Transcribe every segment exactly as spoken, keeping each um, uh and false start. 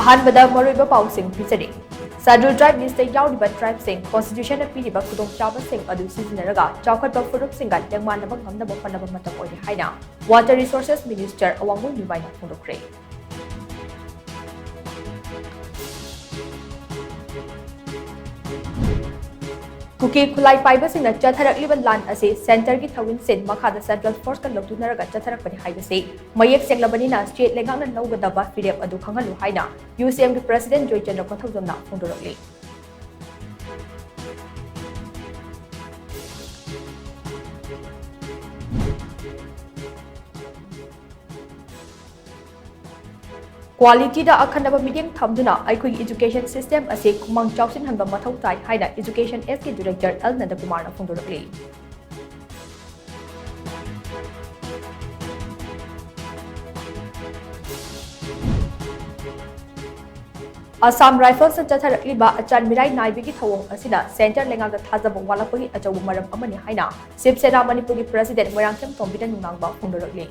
ꯑꯍꯥꯟꯕꯗ ꯃꯔꯨꯑꯣꯏꯕ ꯄꯥꯎꯁꯤꯡ ꯄꯤꯖꯔꯤ꯫ Scheduled Tribe list ꯇ ꯌꯥꯎꯔꯤꯕ tribe ꯁꯤꯡ constitution ꯅ ꯄꯤꯔꯤꯕ ꯈꯨꯗꯣꯡꯆꯥꯕꯁꯤꯡ ꯑꯗꯨ ꯁꯤꯖꯤꯟꯅꯔꯒ ꯆꯥꯎꯈꯠꯄ ꯐꯨꯔꯨꯞꯁꯤꯡꯒ ꯂꯦꯡꯃꯥꯟꯅꯕ ꯉꯝꯅꯕ ꯍꯣꯠꯅꯕ ꯃꯇꯝ ꯑꯣꯏꯔꯦ ꯍꯥꯏꯅ Water Resources Minister ꯑꯋꯥꯡꯕꯝ ꯅꯤꯎꯃꯥꯏꯅ ꯐꯣꯡꯗꯣꯛꯈ꯭ꯔꯦ꯫ ꯀꯨꯀꯤ ꯈꯨꯠꯂꯥꯏ ꯄꯥꯏꯕꯁꯤꯡꯅ ꯆꯠꯊꯔꯛꯂꯤꯕ ꯂꯥꯟ ꯑꯁꯤ centre ꯒꯤ ꯊꯧꯔꯤꯟꯁꯤꯟ ꯃꯈꯥꯗ central force ꯀ ꯂꯧꯊꯣꯛꯅꯔꯒ ꯆꯠꯊꯔꯛꯄꯅꯤ ꯍꯥꯏꯕꯁꯤ ꯃꯌꯦꯛ ꯁꯦꯡꯂꯕꯅꯤꯅ state ꯂꯩꯉꯥꯛꯅ ꯂꯧꯒꯗꯕ ꯐꯤꯔꯦꯞ ꯑꯗꯨ ꯈꯪꯍꯜꯂꯨ ꯍꯥꯏꯅ U C M ꯒꯤ president ꯖꯣꯏꯆꯟꯗ꯭ꯔ ꯀꯣꯟꯊꯧꯖꯝꯅ ꯐꯣꯡꯗꯣꯔꯛꯂꯤ꯫ Quality ꯗ ꯑꯈꯟꯅꯕ ꯃꯤꯠꯌꯦꯡ ꯊꯝꯗꯨꯅ ꯑꯩꯈꯣꯏꯒꯤ education system ꯑꯁꯤ ꯈꯨꯃꯥꯡ ꯆꯥꯎꯁꯤꯟꯍꯟꯕ ꯃꯊꯧ ꯇꯥꯏ ꯍꯥꯏꯅ Education S ꯀꯤ director L ꯅꯟꯗꯀꯨꯃꯥꯔꯅ ꯐꯣꯡꯗꯣꯔꯛꯂꯤ꯫ Assam Rifles ꯅ ꯆꯠꯊꯔꯛꯂꯤꯕ ꯑꯆꯥꯟ ꯃꯤꯔꯥꯏ ꯅꯥꯏꯕꯒꯤ ꯊꯧꯑꯣꯡ ꯑꯁꯤꯅ centre ꯂꯩꯉꯥꯛꯇ ꯊꯥꯖꯕ ꯋꯥꯠꯂꯛꯄꯒꯤ ꯑꯆꯧꯕ ꯃꯔꯝ ꯑꯃꯅꯤ ꯍꯥꯏꯅ ꯁꯤꯕ ꯁꯦꯅꯥ ꯃꯅꯤꯄꯨꯔꯒꯤ president ꯃꯣꯏꯔꯥꯡꯊꯦꯝ ꯇꯣꯝꯕꯤꯅ ꯅꯨꯡꯅꯥꯡꯕ ꯐꯣꯡꯗꯣꯔꯛꯂꯤ꯫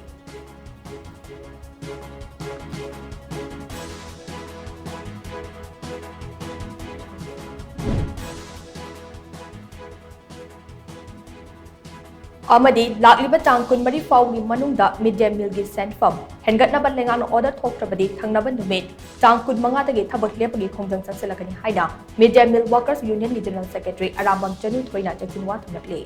ꯑꯃꯗꯤ ꯂꯥꯛꯂꯤꯕ ꯇꯥꯡ ꯀꯨꯟꯃꯔꯤ ꯐꯥꯎꯒꯤ ꯃꯅꯨꯡꯗ mid day meal ꯒꯤ ꯁꯦꯟꯐꯝ ꯍꯦꯟꯒꯠꯅꯕ ꯂꯩꯉꯥꯛꯅ order ꯊꯣꯛꯇ꯭ꯔꯕꯗꯤ ꯊꯪꯅꯕ ꯅꯨꯃꯤꯠ ꯇꯥꯡ ꯀꯨꯟꯃꯉꯥꯗꯒꯤ ꯊꯕꯛ ꯂꯦꯞꯄꯒꯤ ꯈꯣꯡꯖꯪ ꯆꯪꯁꯤꯜꯂꯛꯀꯅꯤ ꯍꯥꯏꯅ mid day meal workers union ꯒꯤ general secretary ꯑꯔꯥꯝꯕꯝ ꯆꯅꯨꯊꯣꯏꯅ ꯆꯦꯛꯁꯤꯟ ꯋꯥ ꯊꯝꯂꯛꯂꯤ꯫